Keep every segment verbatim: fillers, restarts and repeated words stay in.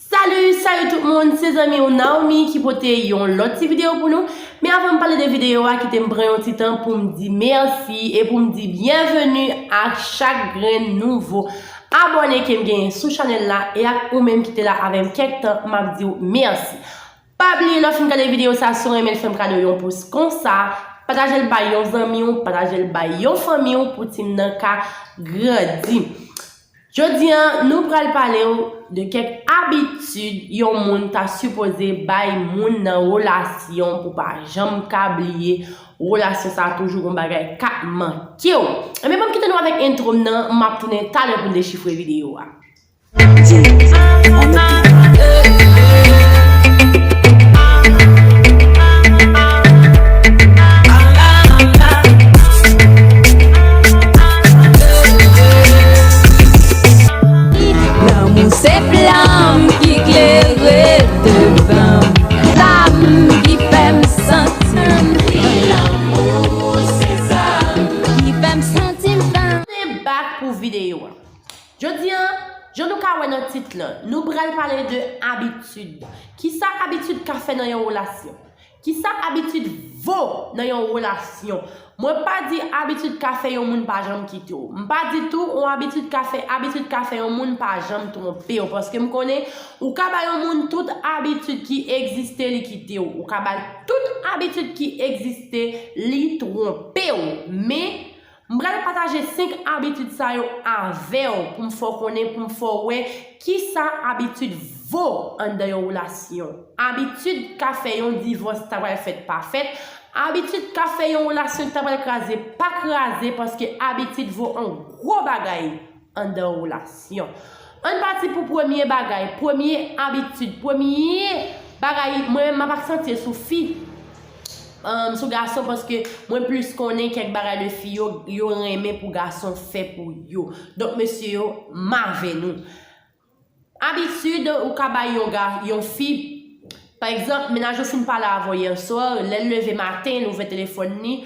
Salut, salut tout moun, se zanmi w Naomi ki pote yon lòt ti videyo pou nou. Men avan m pale de videyo a, kite m pran yon ti tan pou m di mèsi e pou m di byenveni ak chak grenn nouvo abòne ke m genyen sou chanèl la e ak ou menm ki te la avè m kèk tan, m ap di w mèsi. Pa bliye lè w fin gade videyo sa, si w renmen l, fè m kado yon pous konsa, pataje l bay yon zanmi w, pataje l bay yon fanmi w pou tim nan ka grandi. Jodi a, nou pral pale w de kèk abitid yon moun ta sipoze bay moun nan relasyon pou pa janm ka bliye relasyon sa a, toujou gon bagay k ap manke w. Ebyen, ban m kite nou avèk entwo m nan, m ap tounen talè pou n dechifre videyo a. Lanmou se flanm ki klere devan m. Zam ki fè m santi m. Lanmou se zam ki fè m santi m tan. Tounen bak pou videyo a. Jodi a, jan nou ka wè nan tit lan, nou pral pale de abitid. Kisa abitid ka fè nan yon relasyon? Kisa abitid vo nan yon relasyon? Mwen pa di abitid ka fè yon moun pa janm kite w. M pa di tou yon abitid ka fè, abitid ka fè yon moun pa janm twonpe w. Paske m konnen ou ka bay yon moun tout abitid ki egziste, li kite w. Ou ka ba l tout abitid ki egziste, li twonpe w. Men, m pral pataje senk abitid sa yo avè w pou m fè w konnen, pou m fè w wè kisa abitid vo anndan yon relasyon. Abitid ka fè yon divòs ta pral fèt pa fèt. Abitid ka fè yon relasyon ki ta pral kraze pa kraze, paske abitid vo yon gwo bagay anndan yon relasyon. Ann pati pou premye bagay, premye abitid, premye bagay, mwen menm m ap aksantye sou fi, um, sou gason, paske mwen plis konnen kèk bagay de fi yo, yo renmen pou gason fè pou yo. Donk, mesye yo, m avè nou. Abitid ou ka bay yon ga, yon fi. Pa egzanp, mennaj ou fin pale avè w yè swa, lè l leve maten, l ouvè telefòn li,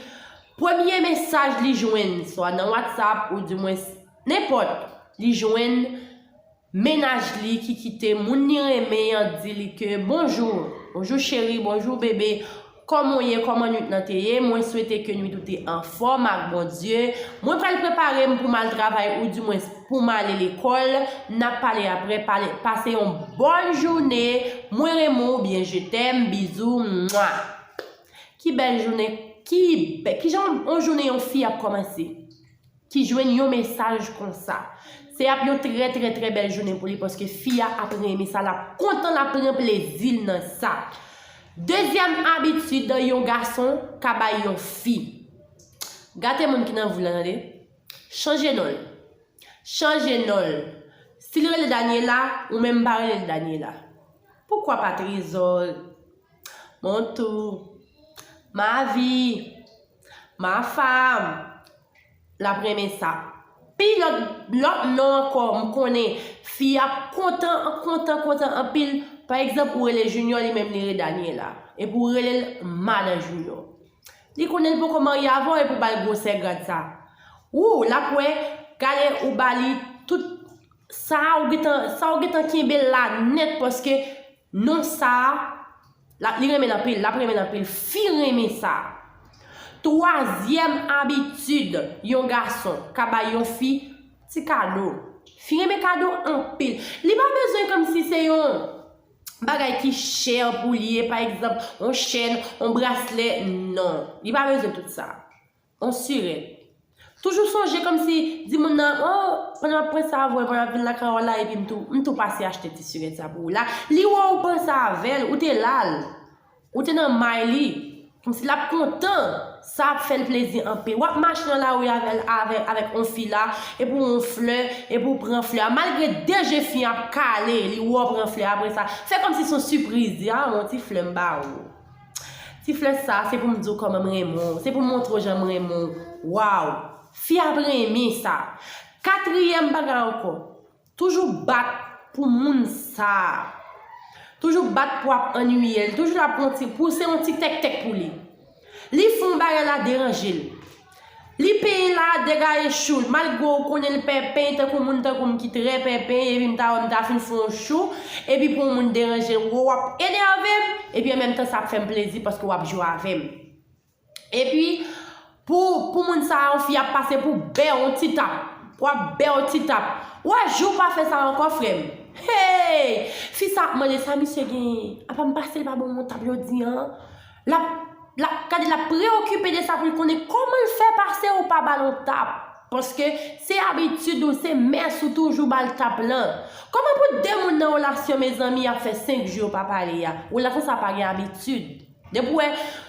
premye mesaj li jwenn, swa nan WhatsApp oudimwens nenpòt, li jwenn mennaj li ki kite moun li renmen an di li ke, bonjou, bonjou cheri, bonjou bebe, kòman w ye, kòman nwit lan te ye, mwen swete ke nwit ou te anfòm ak Bondye. Mwen pral prepare m pou m al travay oudimwens pou m ale lekòl. N ap pale apre, pale, pase yon bòn jounen. Mwen renmen w byen, je t'aime, bizou, mwa. Ki bèl jounen, ki bè, kijan yon jounen yon fi ap kòmanse? Ki jwenn yon mesaj konsa. Se ap yon trè, trè, trè bèl jounen pou li, paske fi a ap renmen sa, l ap kontan, l ap pran plezi l nan sa. Dezyèm abitid yon gason ka bay yon fi. Gate moun ki nan vi w la, tande. Chanje non l. Chanje non l. Si l rele Daniela, ou menm pa rele l Daniela. Poukwa pa Trezò, Montou, Mavi, Mafa? L ap renmen sa. Pi lòt, lòt non ankò, m konnen fi a ap kontan, kontan, kontan anpil. Pa egzanp, ou rele Junior, li menm li rele Daniela. Epi ou rele l madan Junior. Li konnen l poko marye avè w epi w ba l gwosè grad sa. Ou, l ap wè, gade ou ba li tout sa ou gentan, sa ou gentan kenbe l la nèt, paske non sa a, l ap, li renmen l anpil, l ap renmen l anpil, fi renmen sa. Twazyèm abitid yon gason ka bay yon fi, ti kado. Fi renmen kado anpil. Li pa bezwen kòmsi se yon bagay ki chè pou li ye, pa egzanp, yon chèn, yon braslè, non. Li pa bezwen tout sa. Yon sirèt. Toujou sonje kòmsi, di moun nan, o, pandan m ap panse avè w, pandan m ap vin lakay w la, epi m tou, m tou pase achte ti sirèt sa pou ou la. Li wè w panse avè l, ou te la l, ou te nan may li. Kòmsi l ap kontan, sa ap fè l plezi anpil. W ap mache nan lari avè l, avè, avèk yon fi la, epi w yon flè, epi w pran flè a. Malgre de je fi ap kale, li wè w pran flè a, apre sa, fè kòmsi se yon sipriz, di, a, yon ti flè m ba ou. Ti flè sa, se pou m di w kòman m renmen w, se pou m montre w jan m renmen w. Waw! Fi ap renmen sa. Katriyèm bagay ankò, toujou bat pou moun sa a. Toujou bat pou ap annuiye l, toujou la pou yon ti, pou se yon ti tèktèk pou li. Li fè yon bagay la deranje l. Li Pen la degaje chou l, malgre w konnen l pèpen, tankou moun tankou m ki trè pèpen, epi m ta wè m ta fin fè yon chou, epi pou yon moun deranje l, w ap enève m, epi an menm tan sa ap fè m plezi paske w ap jwe avè m. Epi, pou, pou moun sa a, yon fi ap pase pou bè yon ti tap. W ap bè yon ti tap. W wè, jou w pa fè sa ankò, frè m. Hey! Fi sa ap mande sa misye genyen. Apa m pase l pa ban m yon tap jodi a? L ap, l ap, gade, l ap preyokipe de sa pou l konnen kòman l fè pase ou pa ba l yon tap. Paske se abitid ou, se mès ou toujou ba l tap lan. Kòman pou de moun nan relasyon, mezanmi, ap fè senk jou yo pa pale a? Relasyon sa pa gen abitid. Depi w wè,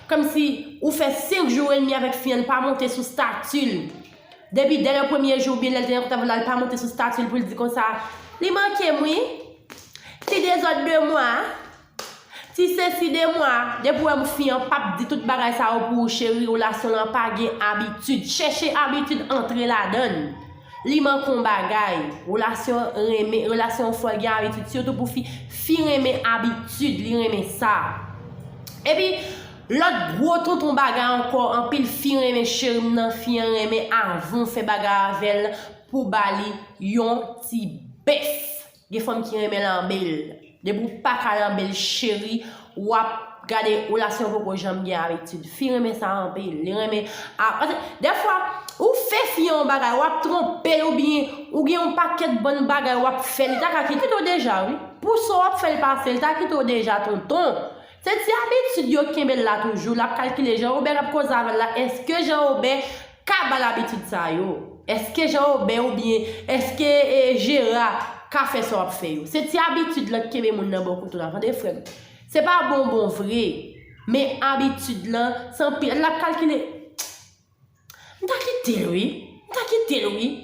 kòmsi ou fè senk jou edmi avèk fi an, l pa monte sou stati l. Depi dè le premye jou, oubyen lè l te nan kontak avè l la, l pa monte sou stati l pou l di konsa, li manke m wi. Ti dezòd de mwa, ti sesi de mwa. Depi w wè fi an p ap di tout bagay sa yo pou ou, cheri, relasyon lan pa gen abitid. Chèche abitid antre ladan l. Li manke yon bagay. Relasyon renmen, relasyon fò l gen abitid, sitou pou fi, fi renmen abitid, li renmen sa. Epi, lòt gwo tonton bagay ankò, anpil fi renmen cheri m nan, fi an renmen avan w fè bagay avè l pou ba li yon ti bèf. Gen fanm ki renmen lanbe l. Depi w pa ka lanbe l, cheri, w ap gade relasyon poko janm gen abitid. Fi renmen sa anpil. Li renmen a, paske dèfwa, ou fè fi an yon bagay, w ap twonpe l oubyen ou gen yon pakèt bann bagay w ap fè, li ta ka kite w deja, wi. Pou sa w ap fè l pase, li ta kite w deja, tonton. Se ti abitid yo kenbe l la toujou. L ap kalkile Jean Robert k ap koze avè l la. Èske Jean Robert ka ba l abitid sa yo? Èske Jean Robert oubyen èske, e, Jera ka fè sa w ap fè yo? Se ti abitid lan k kenbe moun nan bò kote w la, tande, frè m. Se pa bonbon vre, men abitid lan, se anpil. L ap kalkile. M ta kite l, wi. M ta kite l, wi.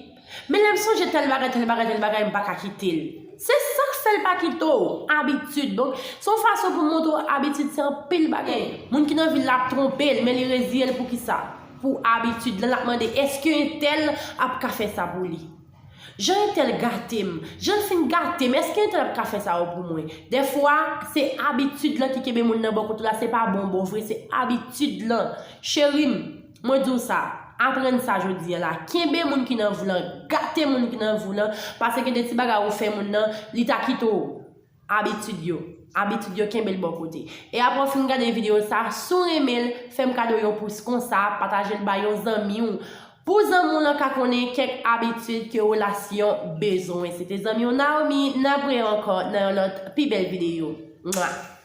Men lè m sonje tèl bagay, tèl bagay, tèl bagay, m pa ka kite l. Se sa k fè l pa kite w. Abitid. Donk, se yon fason pou montre w abitid se anpil bagay. Moun ki nan vi l la ap twonpe l, men li reziye l pou kisa? Pou abitid lan, l ap mande, èske entèl ap ka fè sa pou li? Jan entèl gate m, jan l fin gate m, èske entèl ap ka fè sa yo pou mwen? Dèfwa, se abitid lan ki kenbe moun nan bò kote w la, se pa bonbon vre, se abitid lan. Cheri m, mwen di w sa, aprann sa jodi a la. Kenbe moun ki nan vi w lan, gate moun ki nan vi w lan, paske gen de ti bagay ou fè moun nan, li ta kite w. Abitid yo. Abitid yo kenbe l bò kote. E apre w fin gade videyo sa, si w renmen l, fè m kado yon pous konsa, pataje l bay yon zanmi w. Pou zanmi w lan ka konnen kèk abitid ke relasyon bezwen. Se te zanmi w Naomi, n ap wè ankò nan yon lòt pi bèl videyo. Mwa.